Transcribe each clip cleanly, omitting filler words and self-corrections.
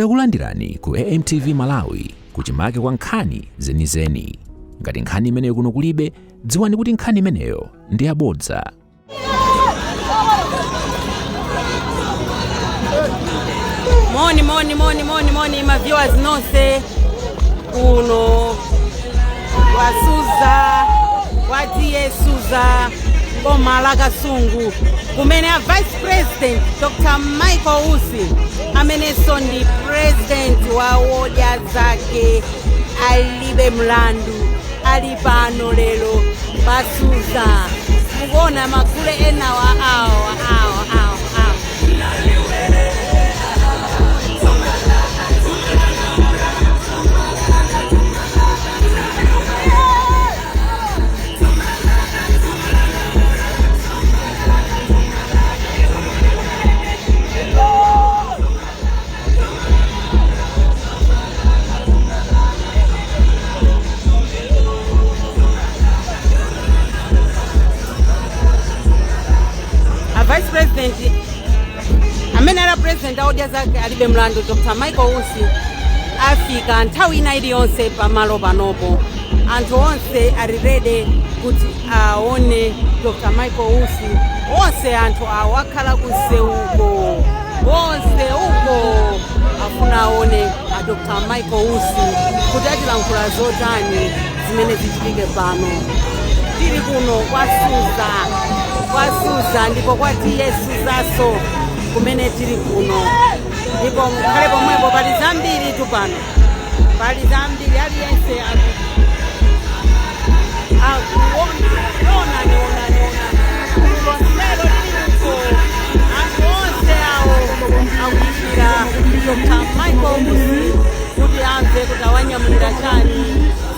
Takulandirani ku AMTV Malawi, kuchimake kwa nkhani zenizeni. Ngati nkhani imeneyo kuno kulibe, dziwani kuti nkhani imeneyo ndi yabodza. Moni, moni, moni, moni, moni, ma viewers nonse kuno wasuza watiye Suza, boma la Kasungu, kumene a Vice President Dr Michael Usi, amenenso ndi president wa Wodya Zake Alibe Mlandu, ali pano lero pasuza. Mukuona magule enawa awo awo awo awo. A Vice President amene ali president a Odya Zake Alibe Mlandu, Dr Michael Usi, afika nthawi ina iliyonse pamalo panopo. Anthu onse ali ready kuti aone Dr Michael Usi. Onse anthu awo akhala kunsewuko, onse uko afuna aone a Dr Michael Usi kuti atilankhula zotani, zimene zichitike pano. Tili kuno kwa Suza, kwa Suza, ndipo kwa T/A Suzaso kumene tili kuno, ndipo mukhale pomwepo, pali zambiri tu pano, pali zambiri. Aliyense akuona, onani, onani, onani lonselo lili uko. Anthu onse awo akuyikira Dr Michael Usi kuti amve kuti awanyamulira chani,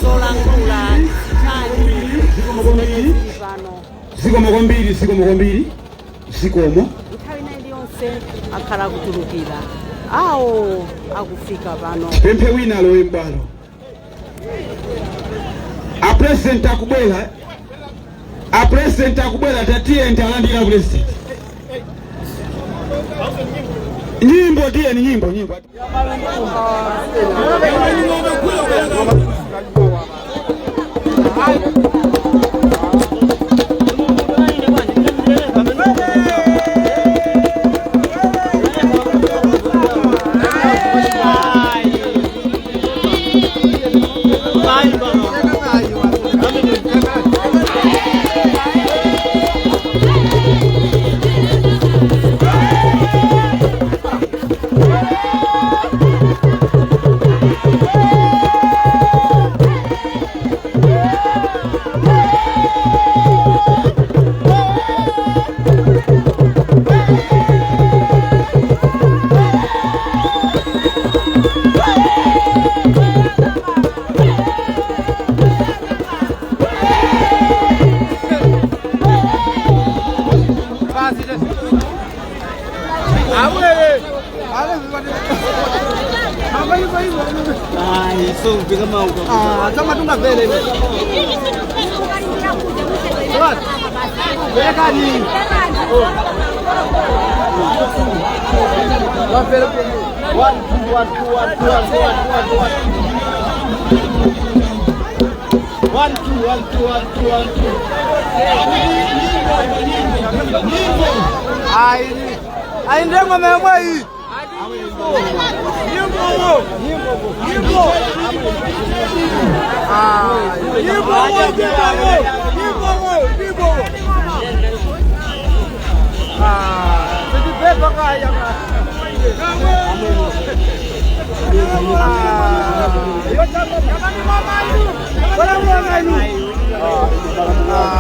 zolankhula chani zimene zili pano. Zikomo kwambiri, zikomo kwambiri, zikomo. Nthawi ina iliyonse akhala akutulukira, awo akufika pano. Pemphe wina alowe m'bwalo. A President akubwera, a President akubwera. Tatiyeni alandira President. Nyimbo, tiyeni, nyimbo, nyimbo. Aindengoma yomwe iyi. Nyimbo, nyimbo, nyimbo, nyimbo, nyimbo. Tichipepa kaya.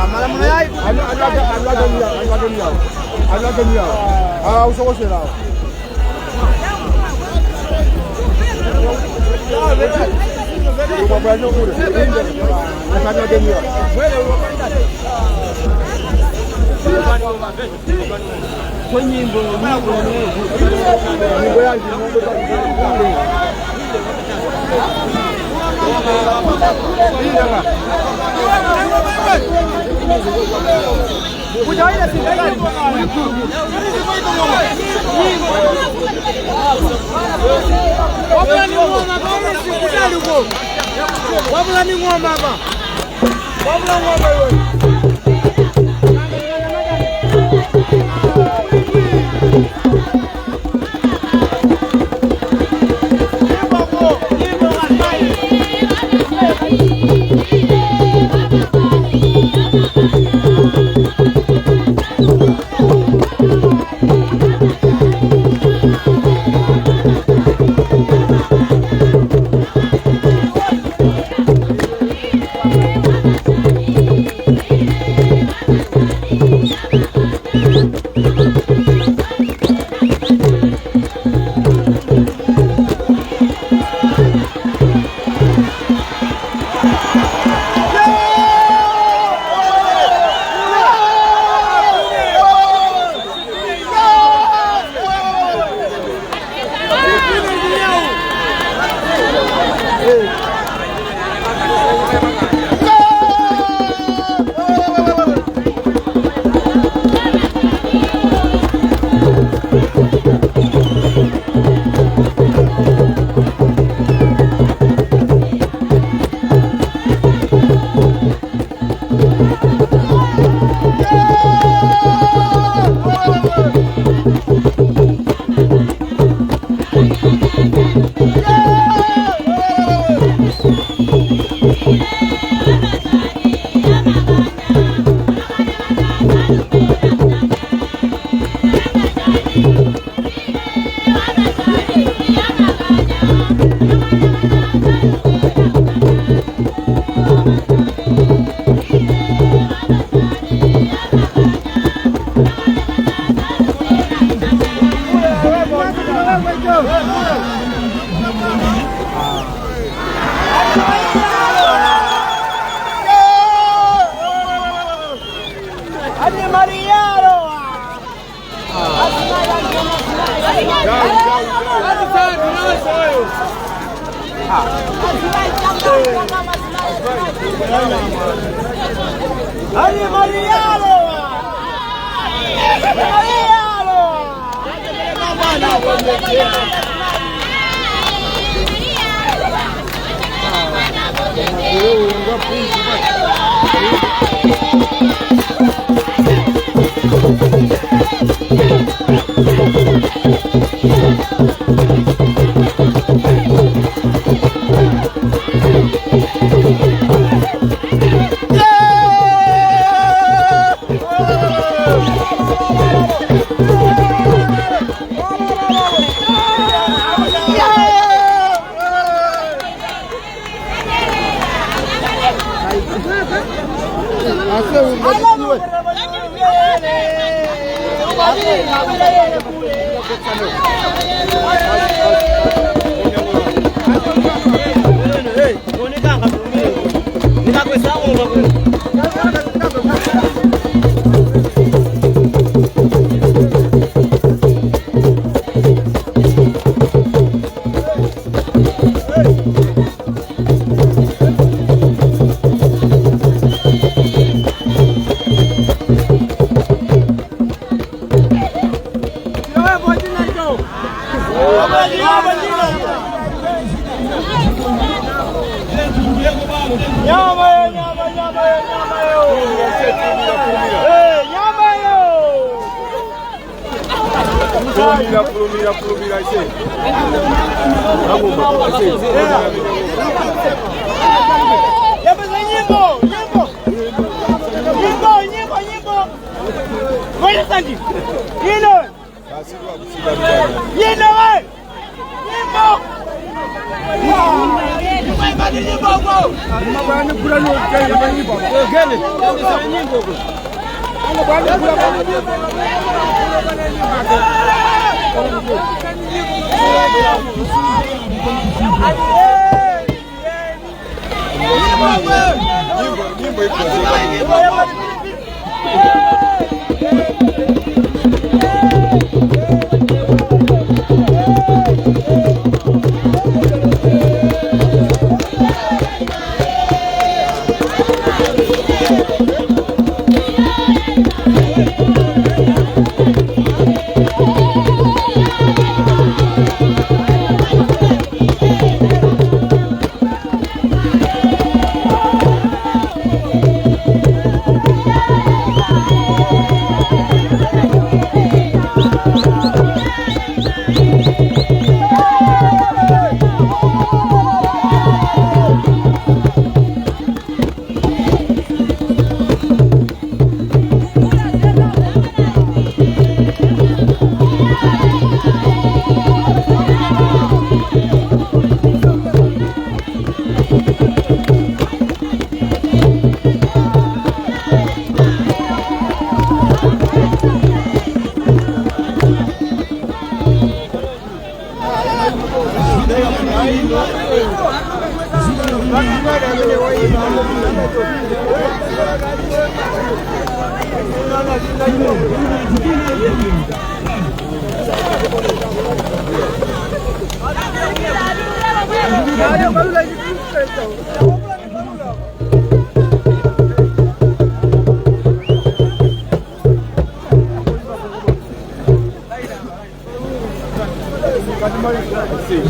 Malamulo yayi. Usokoserawo. Nyimbo yanji? Wabula ni ng'oma hapa. Wabula ng'oma wewe.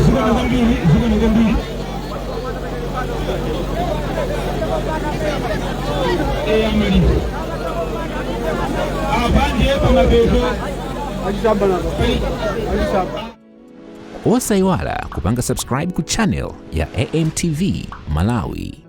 Zikomo kwambiri, zikomo kwambiri. Amaliza apa, ndiye pamapeto. Osayiwala kupanga subscribe ku channel ya AMTV Malawi.